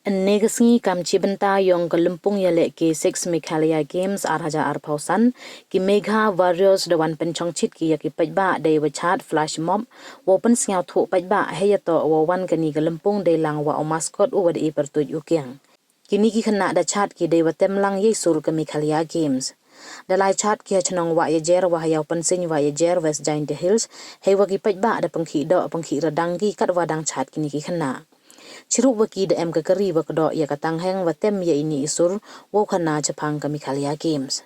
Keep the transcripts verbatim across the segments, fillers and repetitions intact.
Ynne ka sngi kam chibynta yong ka lympung yalehke Six Meghalaya Games ar hajar arphaw san, ki Megha Warriors da wan pynchongchit ki ya ki paidbah deiwa chaad flash mob, wow pynsñiawthooh paidbah heiyatoh wa wan kani ka lympung deilang wa u mascot uwa da e pyrtuid u kiang. Kini ki khynnah da chaad ki deiwa temlang yei sur ka Meghalaya Games. Da lai chaad ki ha chnong Wahiajer wa ha Ïawpynsiñ Wahiajer, West Jaintia Hills, heiwa ki paidbah da pynkhih doh pynkhih radang ki katwa dang chaad kini ki khynnah. Chirup wa ki da em ka kari wa kdoh ya ka tangheng wa tem ya ini i sur wow khana chaphang ka Meghalaya Games.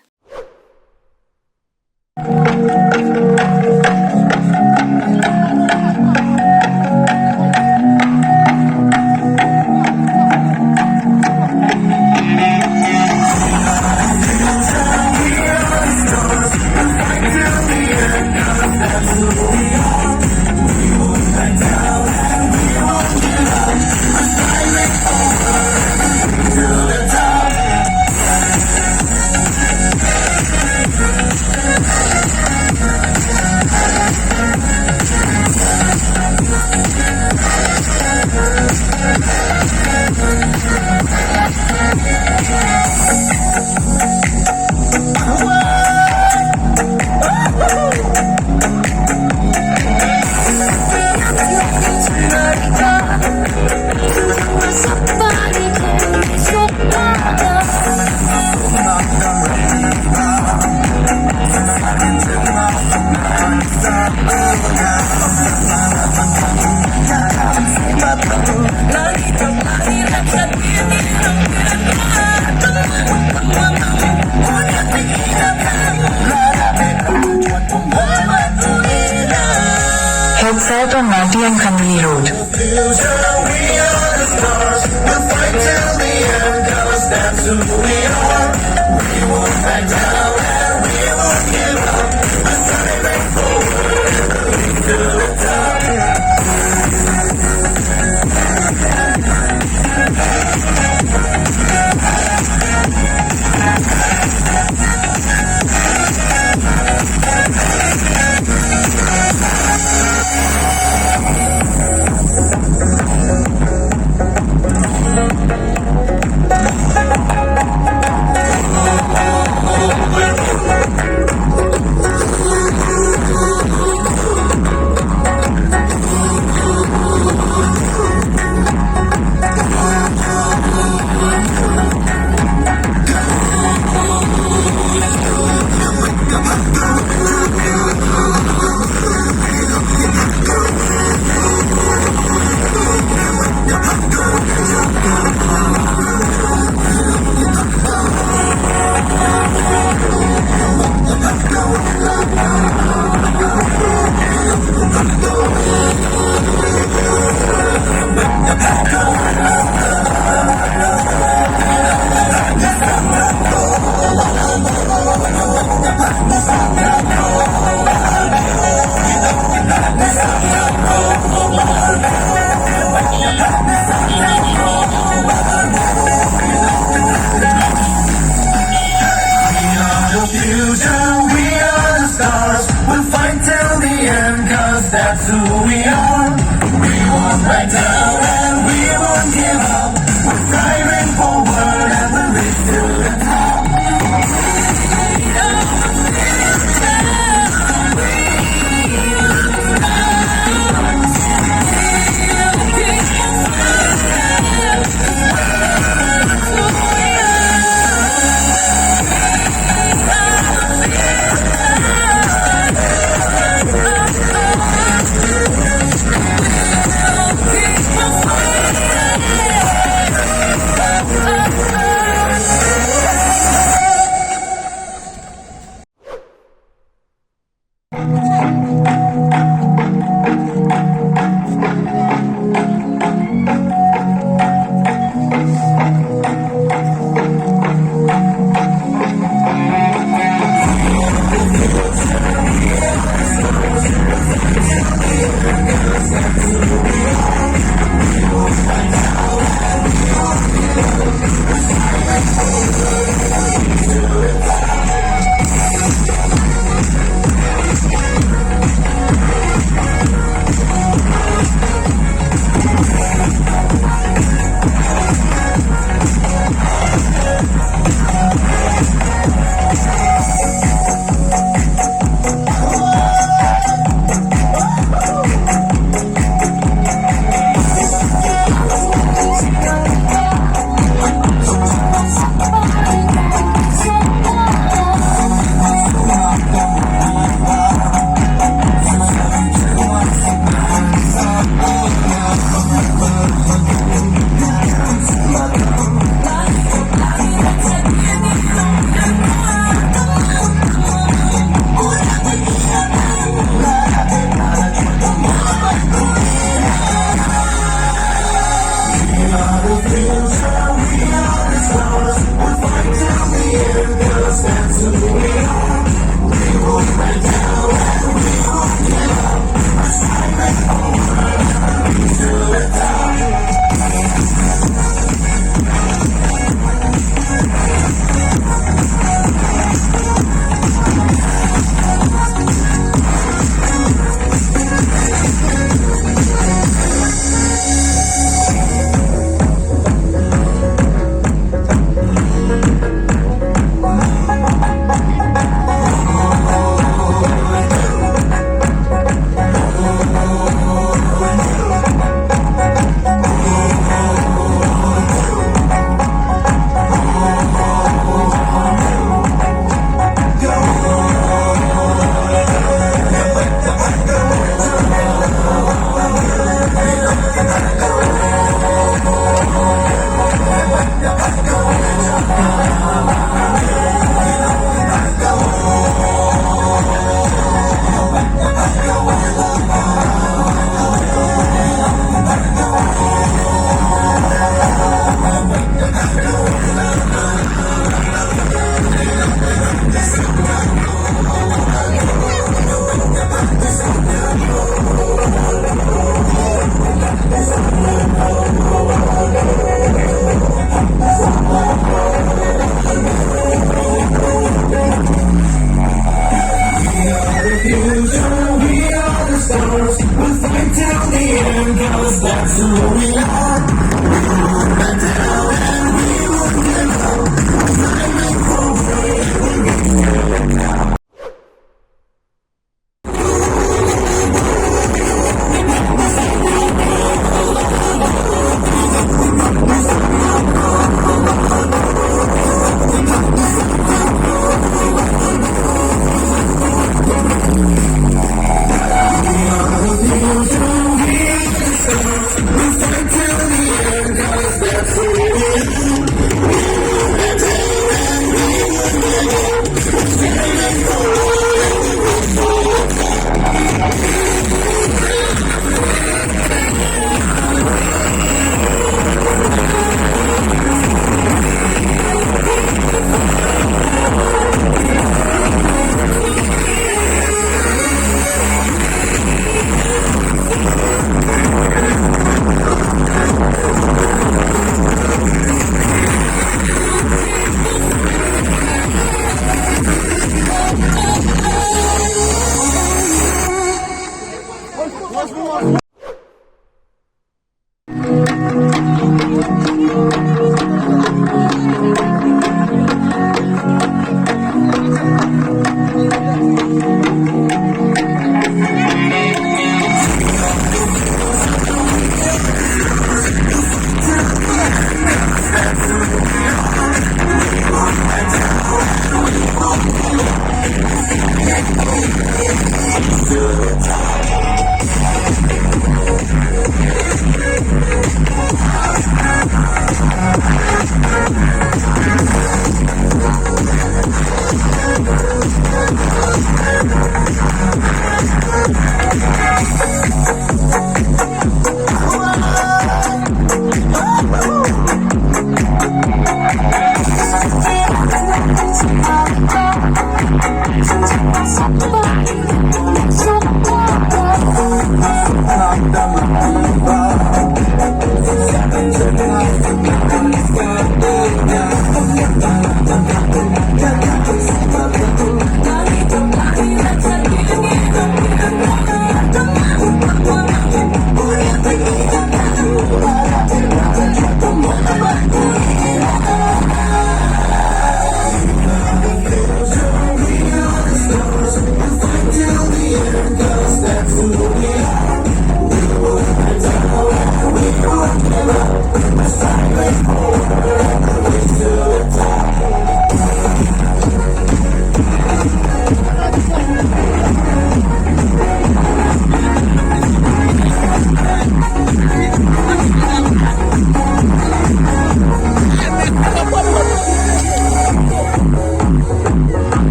Head side on ninety and Khanduli Road. We are the future, we are the stars. We'll fight till the end, 'cause that's who we are. We won't back down and we won't give up. Fighting for freedom.